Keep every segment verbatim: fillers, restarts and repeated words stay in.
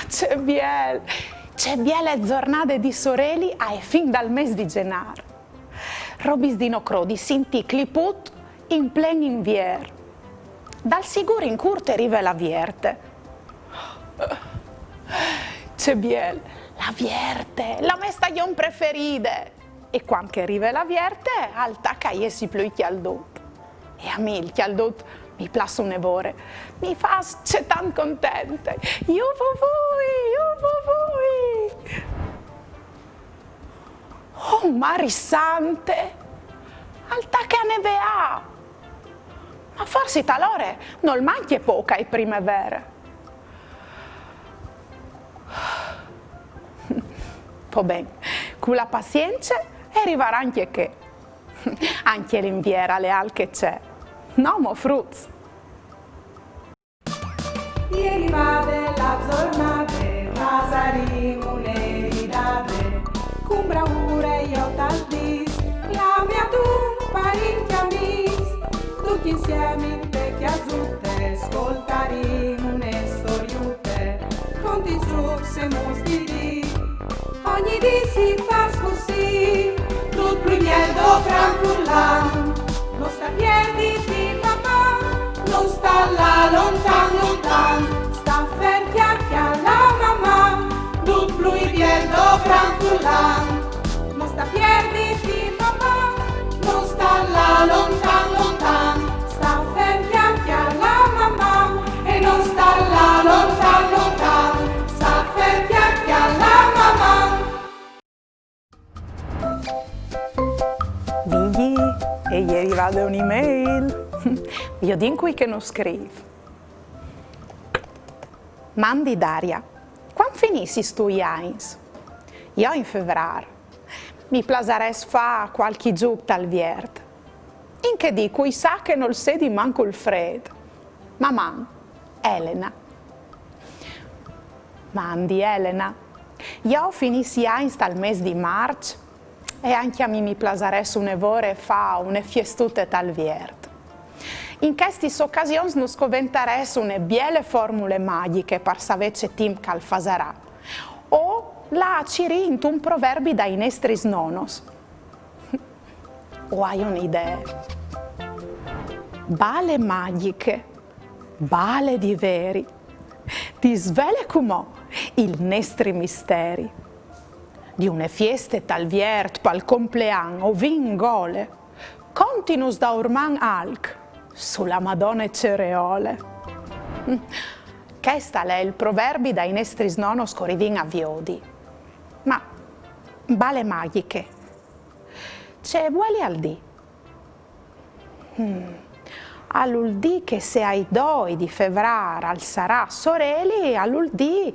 Ce biel, ce biele zornade di soreli ae fin dal mês di Zenâr. Robis di no crodi, sintî cliput in plen Invier. Dal sigûr in curt e rive la Vierte. Ce biel, la Vierte, la mê stagjon preferide! E cuant che e rive la Vierte, al tache a jessi plui cjaldut. E a mi il cjaldut mi plâs une vore, mi fâs cetant contente. Juvuvui, juvuvui! Oh, Mari Sante! Al tache a neveâ! Ma forsit alore nol mancje pôc ae Primevere. Po ben, cu la pazience e rivarà ancje chê. Ancje l'Invier al è alc che ce. No mo, fruts? E je rivade la zornade, fasarìn une ridade, cun braure jo tal dîs, clamìn un parint amîs, ducj insiemi inte cjasute, scoltarìn une storiute, conti, zucs e muts di dì. Ogni dì si fâs cussì, dut plui biel dopran furlan. No sta pierditi, Maman, no sta lâ lontan, lontan. Sta fer, cjacjale, Maman, dut plui biel dopran furlan. No sta pierditi, Maman, no sta lâ lontan, lontan. Sta fer, cjacjale, Maman, e no sta lâ lontan, lontan. Sta fer, cjacjale, Maman. Vigji, e je rivade une mail. Viodìn cui che nus scrîf. Mandi Daria, cuant finìs i stui agns? Jo in Fevrâr. Mi plasarès fâ cualchi zûc tal viert. In chê dì cui sa che nol sedi mancul frêt. Maman, Elena. Mandi Elena. Jo finìs i agns tal mês di Març e ancje a mi mi plasarès une vore fâ une fiestute tal viert. In chestis ocasions nus coventarès une biele formule magjiche par savê ce timp che al fasarà. O lâ a cirî intun proverbi dai nestris nonos. O ai une idee. Bale magjiche, bale di veri, ti svele cumò il nestri misteri. Di une fieste tal viert, pal complean, o vin gole. Continus daurman alc su la Madone Cereole. Mm. Chest al è il proverbi dai nestris nonos che o rivìn a viodi. Ma bale magjiche, ce vuelial dî? Mm. Al vûl dî che se ai doi di Fevrâr al sarà soreli, al vûl dî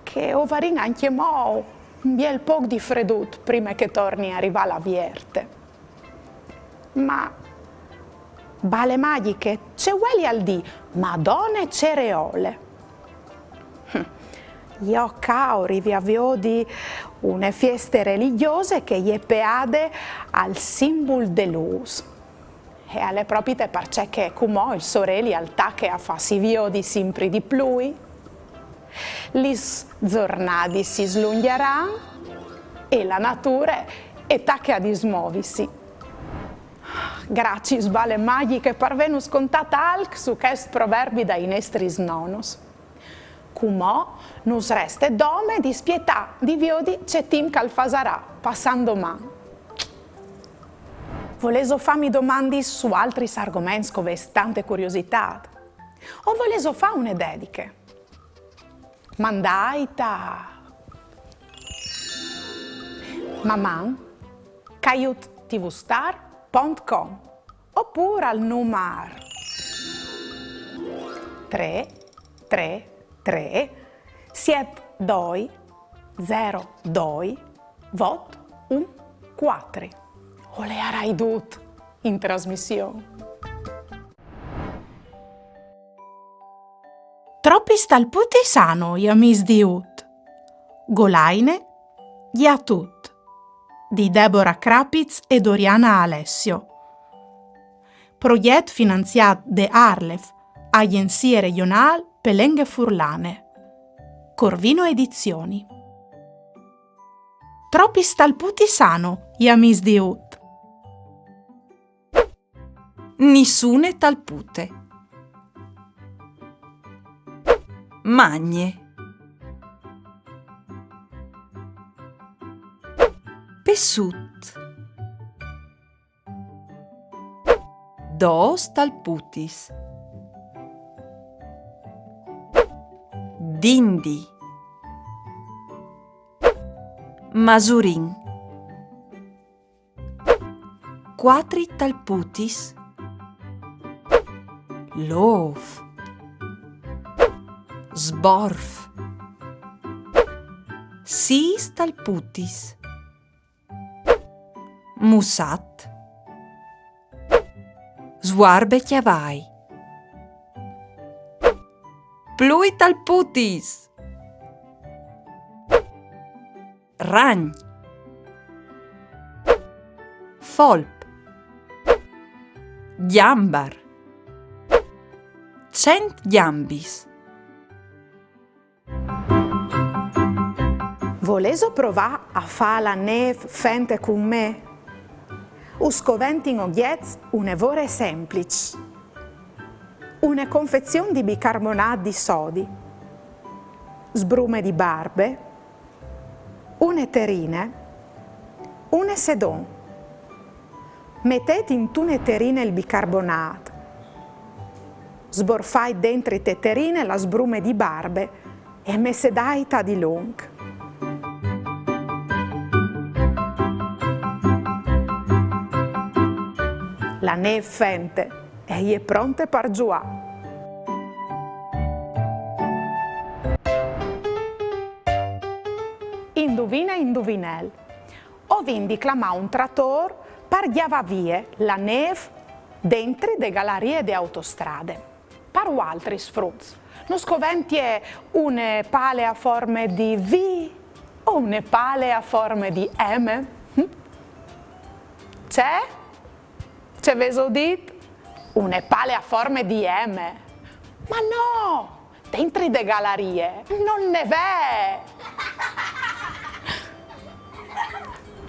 che o varìn ancjemò un biel pôc di fredut prime che e torni a rivâ la Vierte. Ma bale magjiche, ce vuelial dî Madone Cereole? Hm. Jo ca o rivi a viodi une fieste religjose che e je peade al simbul de lûs. E al è propite parcè che cumò il soreli al tache a fâsi viodi simpri di plui, lis zornadis si slungjaran e la nature e tache a dismovisi. Graciis, bale magjiche, par vênus contât alc su chest proverbi dai nestris nonos. Cumò nus reste dome di spietâ di viodi ce timp che al fasarà passant doman. Volêso fâmi domandis su altris argoments che o vês tante curiositât? O volêso fâ une dediche? Mandait a Maman caiut tvstar pont com opûr al numar trê trê trê siet doi zero doi vot un cuatri. O leiarai dut in trasmission. Tropis tal putis a nô, i amîs di Ut. Golaine, gjatut. di Debora Krapitz e Doriana Alessio. Progjet finanziât de ARLeF, Agjenzie Regjonâl pe Lenghe Furlane. Corvino Edizioni. Tropis talputis anu i amîs di Ut? Nissune talpute. Magne. Pessut. Dôs talputis. Dindi. Masurin. Cuatri talputis. Lôf. Sborf. Sîs talputis. Mussat. Svuarbecjavai. Plui talputis. Ragn. Folp. Gjambar. Cent gjambis. Volêso provâ a fâ la nêf fente cun me? Us coventin ogjets une vore sempliçs. Une confezion di bicarbonât di sodi, sbrume di barbe, une terrine, une sedon. Metêt intune terrine il bicarbonât. Sborfait dentri te terrine la sbrume di barbe e messedait a dilunc. La nêf fente e je pronte par zuâ. Induvine, induvinel. O vin di clamâ un tratôr par gjavâ vie la nêf dentri de galarie de autostrade. Par vualtris, fruts, nus coventie une pale a forme di V o une pale a forme di M? Hm? Ce? Ce vêso dit? Une pale a forme di M? Ma no! Dentri de galarie no 'nd è!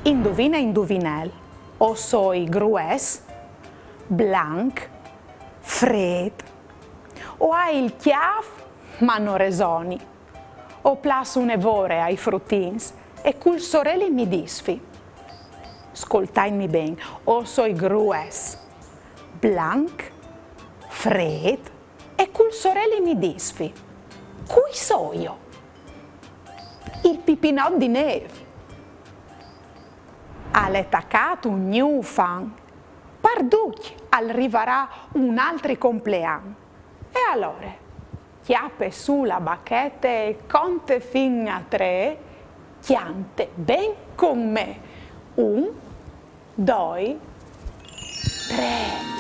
Induvine, induvinel. O soi grues, blanc, frêt. O ai il cjâf, ma no resoni. O plâs une vore ai frutins e cul soreli mi disfi. Scoltaitmi ben, o soi grues, blanc, frêt e cul soreli mi disfi. Cui soio? Il pipinot di nêf. Al è tacât un gnûf an. Par ducj al rivarà un altri complean. E alore, cjape sù la bachete e conte fin a trê, cjante ben cun me. Un, doi, trê.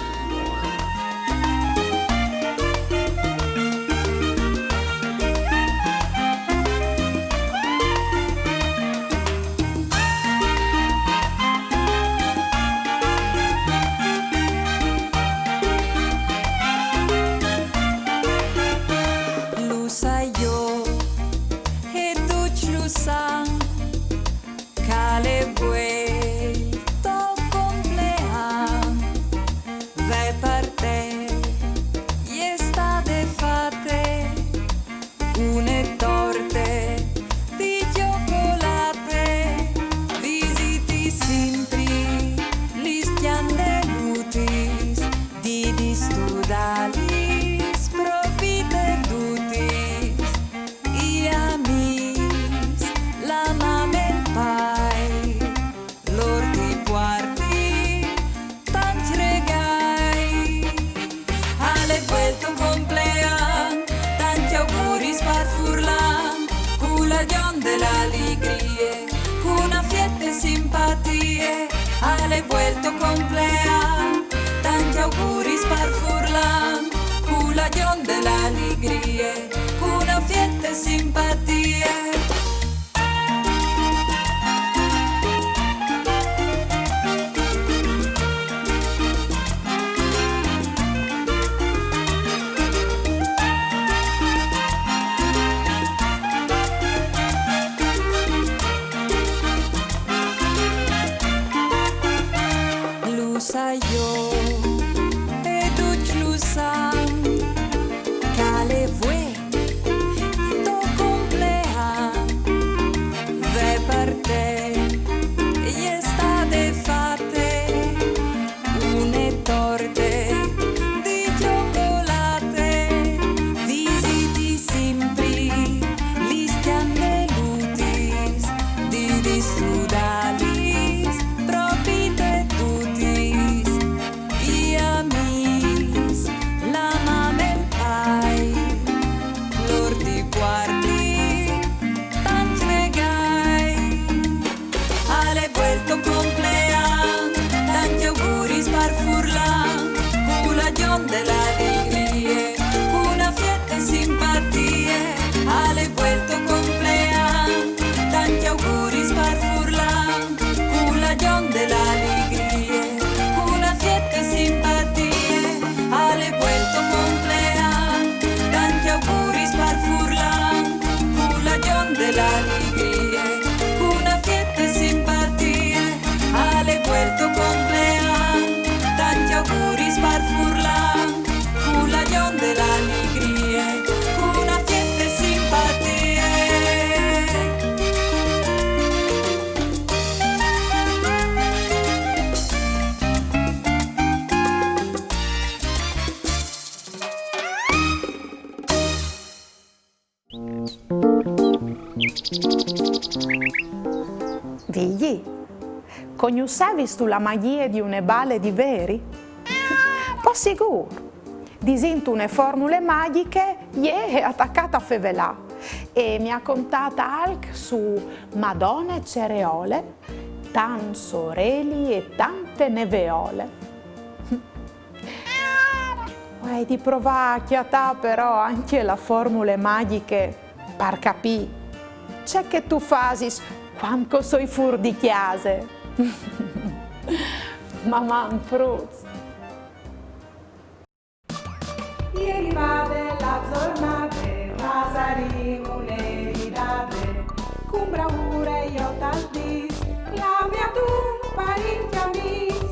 Lu sai jo, e ducj lu san, che al è vuê il to complean. Ve par te e je stade fate une torte di cjocolate. Visiti simpri lis cjandelutis, didis tu dalis propite dutis, i amîs, la mame e il pai, lôr ti puartin tancj regâi. Al è vuê il to complean, tancj auguris par furlan, cul ajon de la alegrie, cun afiet e simpatie. Al è vuê il to complean, tancj auguris par furlan, cul ajon de la alegrie, cun afiet e simpatie. Sa jo e ducj lu san, che al è vuê to complean, ve par te e je stade fate une torte di cjocolate, visiti simpri lis cjandelutis, di distudalis propite dutis, i amîs, la mame e il pai, lôr ti puartin tancj regâi. Al è vuê il to complean, tancj auguris par furlan, cu la gjon de la alegrie, cu la fieste simpatie. Al è vuê il to complean, tancj auguris par furlan, cu la gjon de la alegrie, cu la fieste simpatie. Al è vuê il to complean, tancj auguris par furlan, cu la gjon de la alegrie, cu la fieste simpatie. Al è vuê il to complean, tancj auguris par furlan, cu la gjon de la alegrie, cu la fieste simpatie. Vigji, cognossevistu la magjie di une bale di veri? Po sigûr! Disint une formule magjiche, jê e à tacât a fevelâ e mi à contât alc su Madone Cereole, tant soreli e tante neveole. O ai di provâ a cjatâ però ancje la formule magjiche par capî ce che tu fasis cuant che o soi fûr di cjase. Maman, fruts! E rivade la zornade, fasarìn une ridade, cun braure jo tal dîs, clamìn un parint amîs,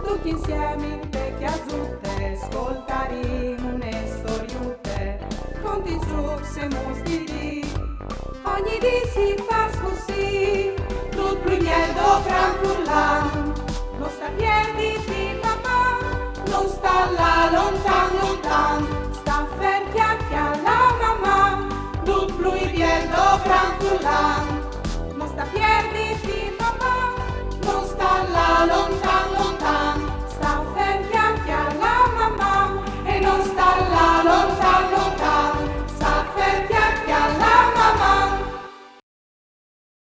ducj insiemi inte cjasute, scoltarìn une storiute, contint zûcs e muts di dì. Ogni dì si fâs cussì, dut plui biel dopran